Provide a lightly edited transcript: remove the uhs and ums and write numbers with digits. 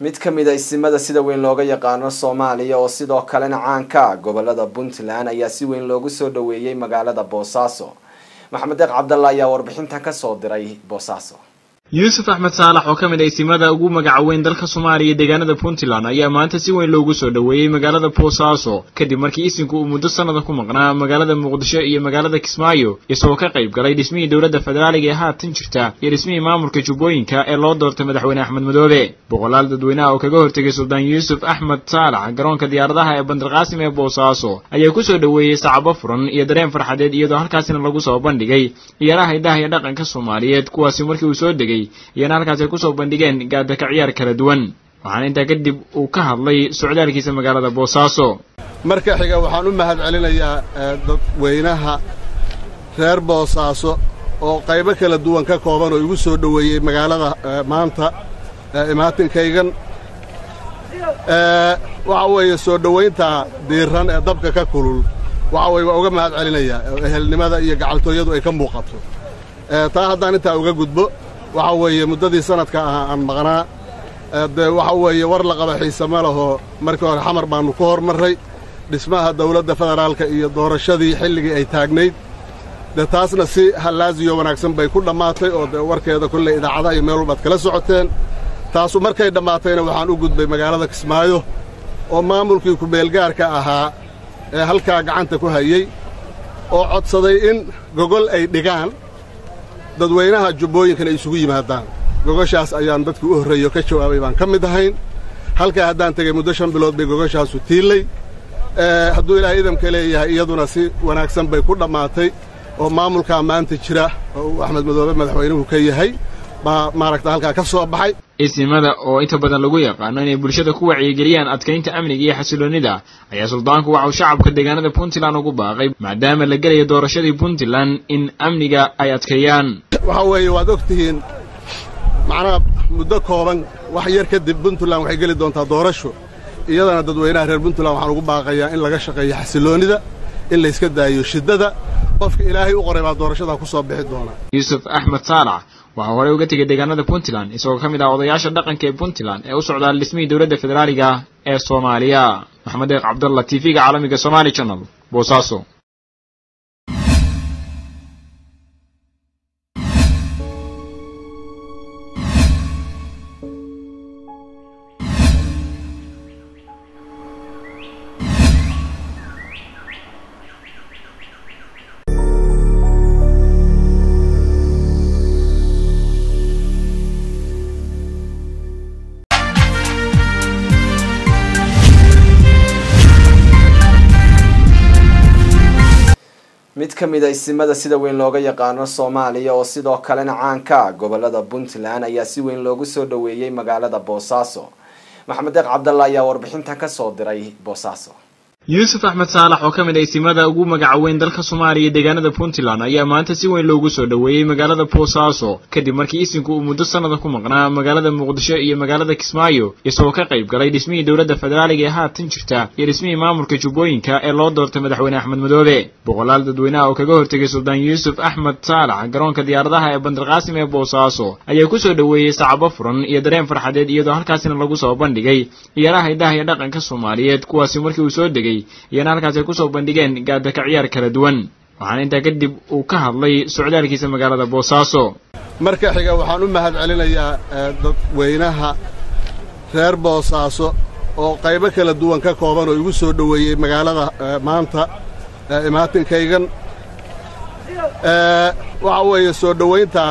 Mid ka mid a isimada sida weyn looga yaqaano Soomaaliya oo sidoo kalena caanka gobolada Puntland ayaa si weyn loogu soo dhaweeyay magaalada Boosaaso. Maxamed Deeq Cabdalla ayaa warbixintan ka soo diray Boosaaso. Yuusuf Axmed Saalax oo ka mid ah isimada ugu magaca weyn dalka Soomaaliya deegaanada Puntland ayaa maanta si weyn loogu soo dhaweeyay magaalada Boosaaso kadib markii isinku uu muddo sanada ku maqnaa magaalada Muqdisho iyo magaalada Kismaayo, isagoo ka qayb galay dhismihii dowladda federaaliga ee haatan jirta iyo dhismihii maamulka Jubbooyinka ee loo doortay madaxweyne Axmed Madoobe. Boqolaal dadweynaha oo kaga hortegay Suldaan Yuusuf Axmed Saalax garoonka diyaaradaha ee Bandar Qaasim ee Boosaaso ayaa ku soo dhaweeyay sacabo furan iyo dareen farxadeed, iyadoo halkaasina lagu soo bandhigay ciyaaraha hidaha iyo dhaqanka Soomaaliyeed, kuwaasi markii uu soo degay iyana halkaas ay kusoo bandhigeen gaadaka ciyaar kala duwan. Waxaana intaa kadib uu ka hadlay socdaalkiisa magaalada Boosaaso. Marka xiga waxaan u mahad celinayaa dadweynaha reer Boosaaso oo qaybo kala duwan ka kooban oo igu soo dhoweeyey magaalada maanta imaatinkaygan. Waxa weeye soo dhowaynta diiran ee dabka ka kulul waxa weye waa uga mahad celinayaa, ehelnimada iyo gacaltooyadu ay ka muuqato. Taa haddaan intaa uga gudbo, waxa weeye muddadii sanadka ahaa aan maqnaa, dee waxa weeye war la qaba xiise ma laho. Markii hore Xamar baannu ku hormarray dhismaha dawladda federaalka iyo doorashadii xilligii ay taagnayd, dee taasna si hallaasiyo wanaagsan bay ku dhammaatay oo dee warkeeda kolley idaacadaha iyo meel walbaad kala socoteen. Taasu markay dhammaatayna waxaan u gudbay magaalada Kismaayo oo maamulkii ku-meelgaarka ahaa ee halkaa gacanta ku hayey oo codsaday in gogol ay dhigaan dadweynaha jubbooyinkana ay isugu yimaadaan. Gogoshaas ayaan dadkii u horreeyo ka jawaabay baan ka mid ahayn. Halkaa haddaan tegey muddo 5 bilood bay gogoshaasu tiillay. Hadduu Ilaahay idamka leeyahay, iyaduna si wanaagsan bay ku dhammaatay oo maamulkaa maanta jira oo uu Axmed Madoobe madaxweynuhu ka yahay baa maaragta halkaa ka soo baxay. Isimada oo inta badan lagu yaqaano inay bulshada ku wacyigeliyaan adkaynta amniga iyo xasiloonida ayaa suldaanku waxa uu shacabka deegaanada Puntland ugu baaqay, maadaama la gelayo doorashadii Puntland, in amniga ay adkeeyaan. Waxa weeye waad og tihiin, macnaha muddo kooban wax yar kadib Puntland waxay geli doontaa doorasho. Iyadana dadweynaha reer Puntland waxaan ugu baaqayaa in laga shaqeeyo xasiloonnida, in layska daayo shiddada. Qofka Ilaahay u qoray baa doorashadaa ku soo bixi doona. Yuusuf Axmed Saalax waxaa horey uga tegay deegaanada Puntland isagoo ka mid ah odayaasha dhaqanka ee Puntland ee u socdaa dhismihii dowladda federaaliga ee Soomaaliya. Maxamed Deeq Cabdallah, TV-ga caalamiga Somali Channel, Boosaaso. Mid ka mid a isimada sida weyn looga yaqaano Soomaaliya oo sidoo kalena caanka gobolada Puntland ayaa si weyn loogu soo dhaweeyay magaalada Boosaaso. Maxamed Deeq Cabdalla ayaa warbixintan ka soo diray Boosaaso. Yuusuf Axmed Saalax oo ka mid ah isimada ugu magaca weyn dalka Soomaaliya deegaanada Puntland ayaa maanta si weyn loogu soo dhaweeyay magaalada Boosaaso kadib markii isinku uu muddo sanada ku maqnaa magaalada Muqdisho iyo magaalada Kismaayo, isagoo ka qayb galay dhismihii dowladda federaaliga ee haatan jirta iyo dhismihii maamulka Jubbooyinka ee loo doortay madaxweyne Axmed Madoobe. Boqolaal dadweynaha oo kaga hortegay Suldaan Yuusuf Axmed Saalax garoonka diyaaradaha ee Bandar Qaasim ee Boosaaso ayaa ku soo dhaweeyay sacabo furan iyo dareen farxadeed, iyadoo halkaasina lagu soo bandhigay ciyaaraha hidaha iyo dhaqanka Soomaaliyeed, kuwaasi markii uu soo degay iyana halkaas ay kusoo bandhigeen gaadaka ciyaar kala duwan. Waxaana intaa kadib uu ka hadlay socdaalkiisa magaalada Boosaaso. Marka xiga waxaan u mahad celinayaa dadweynaha reer Boosaaso oo qaybo kala duwan ka kooban oo igu soo dhoweeyey magaalada maanta imaatinkaygan. Waxa weeye soo dhowaynta